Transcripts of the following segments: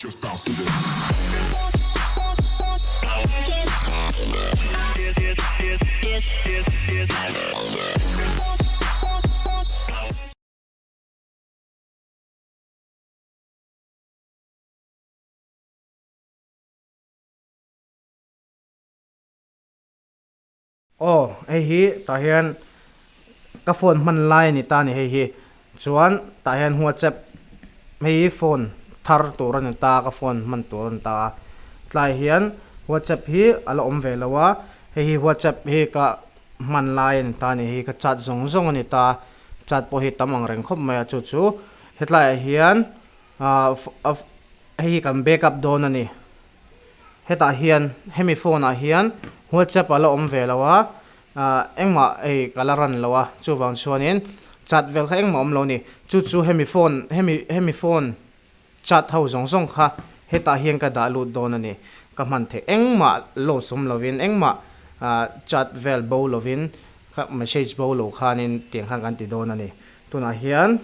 Just bounce to this. Aw hei hi tah hian ka phone hman lai a ni ta a ni hei hi chuan tah hian whatsapp hei hi phone thar tur a ni ta a ka phone hman tur a ni ta a tlai hian whatsapp hi a la awm ve lo a hei hi whatsapp hi ka hman lai a ni ta a ni hei ka chat zawng zawng a ni ta a chat pawh hi tam ang reng khawp mai a chu chu hetlaiah hian ahh hei hi kan backup dawn a ni. Hetah hian hemi phone ah hian WhatsApp a la awm ve lo a, ah engmah hei ka la run lo a, chuvang chuanin chat vel kha engmah awm lo a ni. Chu chu hemi phone hemi hemi phone chat ho zawng zawng kha hetah hian ka dah lut dawn a ni. Ka hman theih engmah loss awm lovin engmah ah chat vel bo lovin ka message bo lo khanin tiang khan kan ti dawn a ni. Tunah hian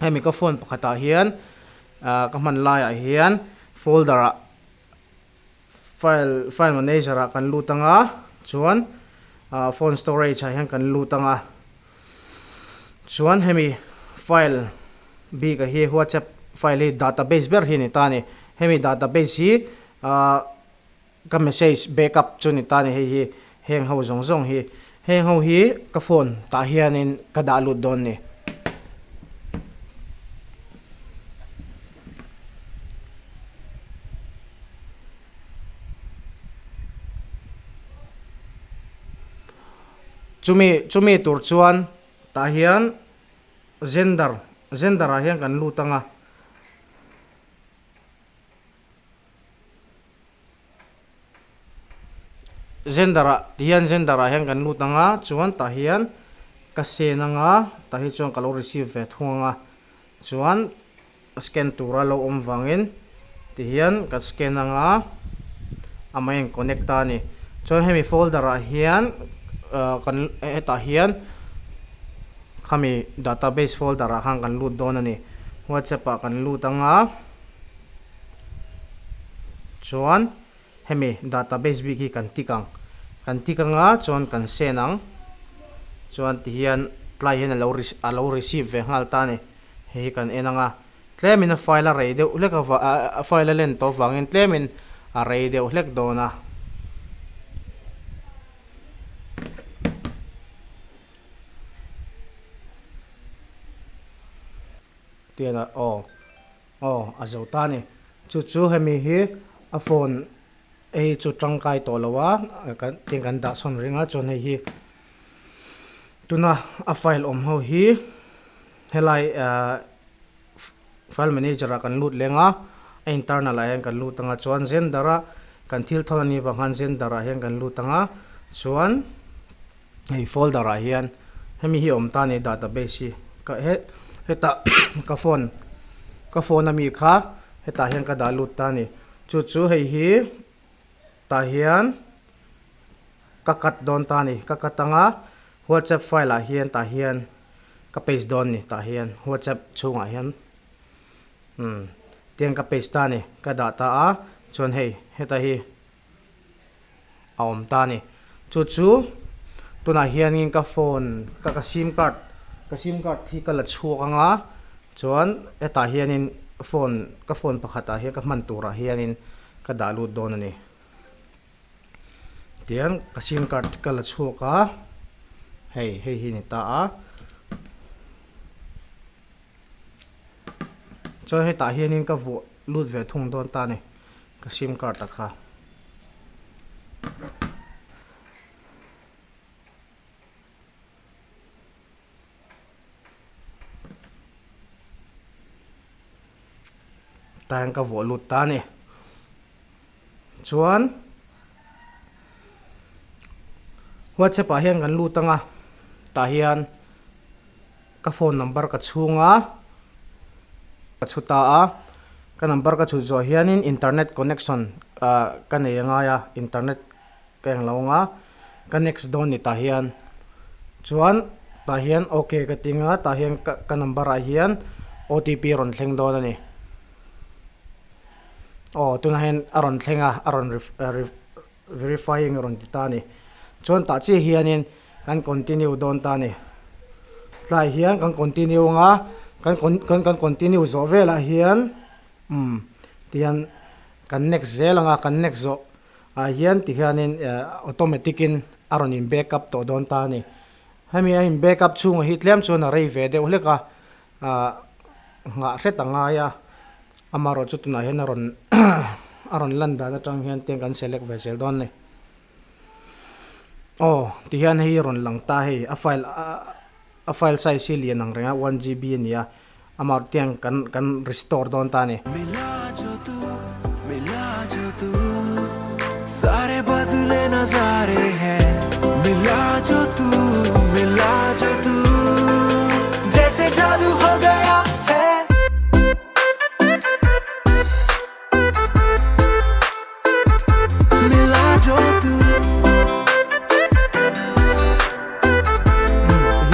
hemi ka phone pakhatah hian. Ah ka hman laiah hian folder ah file file manager ah kan lut anga chuan ah phone storage ah hian kan lut anga chuan hemi file bik ah hi whatsapp file hi database ber hi a ni ta a ni hemi database hi ah ka message backup chu ni ta a ni hei hi heng ho zawng zawng hi heng ho hi ka phone tah hianin ka dah lut dawn ni. Chumi chumi tur chuan tah hian gender gender ah hian kan lut ang a. Gender ah ti hian gender ah hian kan lut ang a chuan tah hian ka send ang a tah hi chuan ka lo receive ve thung ang a chuan scan tura lo awm vangin ti hian ka scan ang a amah in connect ta a ni chuan hemi folder ah hian ah kan hetah hian khami database folder ah khan kan lut dawn a ni whatsapp ah kan lut ang a. Chuan hemi database bik hi kan tick ang. Kan tick anga chuan kan send ang. Chuan tihian tlai hian alo alo receive ve nghal ta a ni. Hei hi kan en anga tlemin a file a rei deuh hlek ava a file a len tawh avangin tlemin a rei deuh hlek dawn a. Tian a aw. Aw, a zo ta a ni. Chu chu hemi hi a phone hei chu tangkai tawh lo a, kan tin kan dah sawn ring a, chuan hei hi tuna a file awm ho hi helai ahh file manager ah kan lut leng a, a internal ah hian kan lut ang a, chuan gender a kan thil thawn a nih vang khan gender ah hian kan lut ang a, chuan hei folder ah hian hemi hi awm ta a ni database hi ka he hetah ka phone ka phone ami kha hetah hian ka dah lut ta a ni chu chu hei hi tah hian ka cut dawn ta a ni ka cut anga whatsapp file ah hian tah hian ka paste dawn a ni tah hian whatsapp chhungah hian umm tiang ka paste ta a ni ka dah ta a chuan hei heta hi. a awm ta a ni. Chu chu tunah hianin ka phone ka ka sim card ka sim card hi ka la chhuak ang a chuan hetah hianin phone ka phone pakhatah hian ka hman turah hianin ka dah lut dawn a ni. Tiang ka sim card ka la chhuak a hei hei hi a ni ta a. Chuan hetah hianin ka vuah lut ve thung dawn ta a ni. Ka sim card a kha. Tah hian ka vuah lut ta a ni. Chuan WhatsApp ah hian kan lut ang a, tah hian Ka phone number ka chhung a, ka chhu ta a, ka number ka chhut zawh hianin internet connection ah ka nei a ngai a, internet ka eng lo ang a, ka next dawn ni tah hian chuan tah hian ok ka ti ang a, tah hian ka number ah hian otp a rawn thleng dawn a ni. Aw tunah hian a rawn thleng a, a rawn verifying a rawn ti ta a ni. Chuan tah chiah hianin kan continue dawn ta a ni. Tlai hian kan continue anga kan kan kan continue zawh velah hian umm tihian kan next zel anga kan next zawh ah hian tihianin automatic in a rawn in backup tawh dawn ta a ni. Hemi a in backup chhungah hi tlem chuan a rei ve deuh hlek a ah nghah hret a ngai a. Amaherawh chu tunah hian a rawn a rawn lan dan atang hian tiang kan select ve zel dawn a ni. Aw ti hian hei rawn lang ta hei a file a file size hi lian ang reng a one GB a ni a amaherawh tiang kan kan restore dawn ta a ni.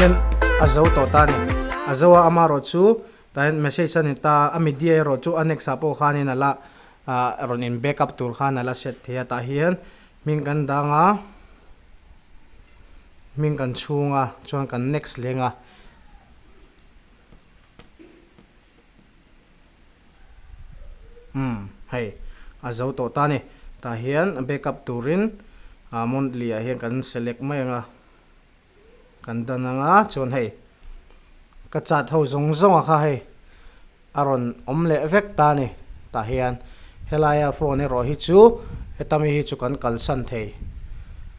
Tihian a zo tawh ta a ni. A zo a amaherawh chu tah hian message a ni ta a, a media erawh chu a next ah pawh khanin a la ah rawn in back up tur khan a la set thei a. Tah hian hming kan dang a, hming kan chhung a chuan kan next leng a. Umm hei a zo tawh ta a ni. Tah hian backup turin ah monthly ah hian kan select mai ang a, kan dan ang a chuan hei ka chat ho zawng zawng a kha hei a rawn awm leh vek ta a ni. Tah hian helaia phone erawh hi chu heta mi hi chu kan kalsan thei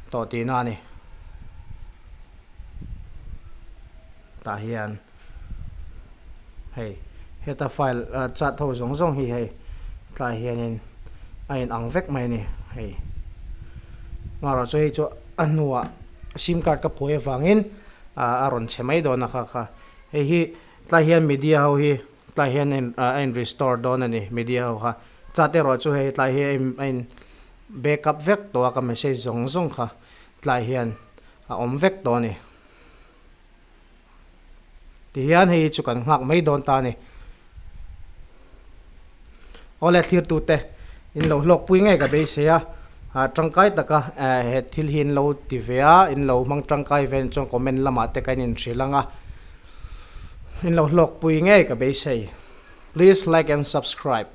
tawh tihna a ni. Tah hian hei heta file chat ho zawng zawng hi hei tlai hianin a in ang vek mai a ni hei amaherawh chu hei chu a hnuah sim card ka phuai avangin a rawn chhe mai dawn a kha kha hei hi tlai hian media ho hi tlai hian a in restore dawn a ni media ho kha chat erawh chu hei tlai hi a in backup vek tawh a ka message zawng zawng kha tlai hian a awm vek tawh a ni. Tihian hei hi chu kan nghak mai dawn ta a ni. Awle thlirtute in lo hlawkpui ngei ka beisei a, tangkai taka he thil hi in lo ti ve a, in lo hmang tangkai ve chuan comment lamah te ka inhrilh ang a, in lo hlawkpui ngei ka beisei. Please like and subscribe.